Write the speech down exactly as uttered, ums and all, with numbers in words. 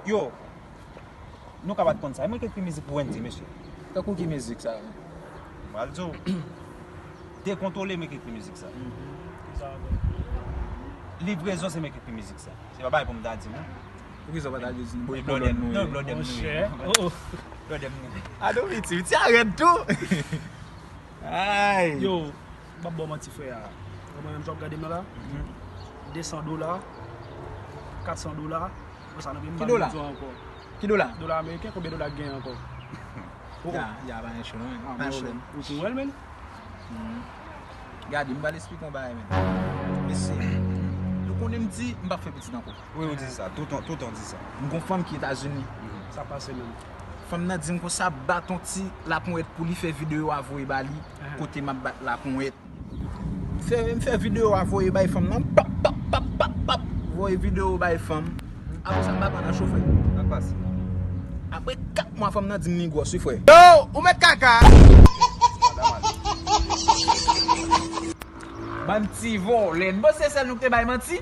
Yo, nou ka pa t konn sa. E mwen ki ekri mizik pou Wendy, mesye. Tankou ki mizik sa? M pral di w. Dekontwole, mwen ki ekri mizik sa. Livrezon, se mwen ki ekri mizik sa. Se pa bagay pou m ta di, non. Poukisa w pa ta di, bon, e blòdè m nou ye? Non, blòdè m nou ye. Monchè. Oh, oh. Blòdè m nou ye. Ado Viti, Viti a rèd tou. Ay. Yo, m p ap ba w manti, frè a. Mwen menm, jan w ap gade m nan la, de san dola, kat san dola, mwen sa nan men m pa di w ankò. Ki dola? Dola ameriken, konbyen dola k genyen ankò? Ya, ya, pa gen cho non, men. Ah, pa gen pwoblèm. Ou tou wè l, men? Gade, m pral esplike yon bagay, men. Mesye, nou konnen m di, m p ap fè pitit ankò. Wi, ou di sa. Toutan, toutan w di sa. M gon fanm ki Etazini. Sa pase menm. Fanm nan di m konsa, bat yon ti laponyèt pou li, fè videyo a voye ba li, kote m ap bat laponyèt. M fè, m fè videyo a voye bay fanm nan, pap, pap, pap, pap, pap, voye videyo bay fanm. Apre sa, m pa pran nan cho, frè. Sa pase. Apre kat mwa, fanm nan di m li gwòs, wi, frè. Yo, ou mèt kaka. Bann ti vòlè. N panse sèl nou ki te bay manti?